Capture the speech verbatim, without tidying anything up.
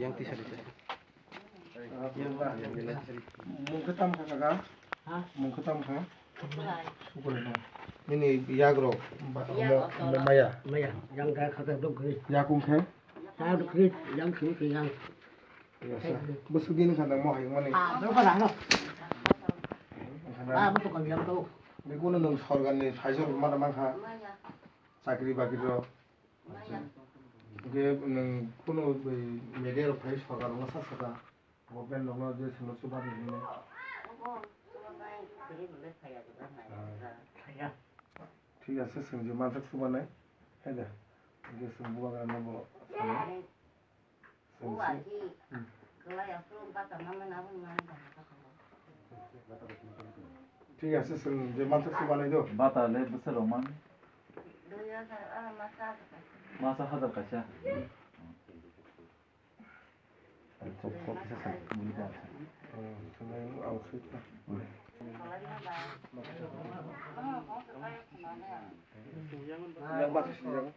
Yang tisa tisa. Mungkhe tam kha kaka? Ha? Mungkhe tam kha? Sukulai no. Nini yagrok ba-, mo-, mo-, maya. Maya, yang kha kha dok gri. Yakung khe? Kha dok gri, yang sing sing yang. Bwswk din kha nang mo hayung mani. Ah, dok kha no. Ah, bwswk kha yang to. Ni kuno nung sorgar ni phaisa rok ma man kha. Chakri bakri rok. Hwnkhe nwng kunu bai media rok phai sorkar rokno sa saka, government rokno je chwngno chuba di hinwi. Thik ache, chwng je mansak chubanai, hai da. Hwnkhe chwng bubagra no bo sanai. Chwng se, hmm. Thik ache, chwng je mansak se banai do. Bata le bwswk rok man? Masa hajar kaisa. Kok, kok kisa sa, muli ka sa. Hmm, chwng ang sui ta. Hmm. Yang bata sui yang.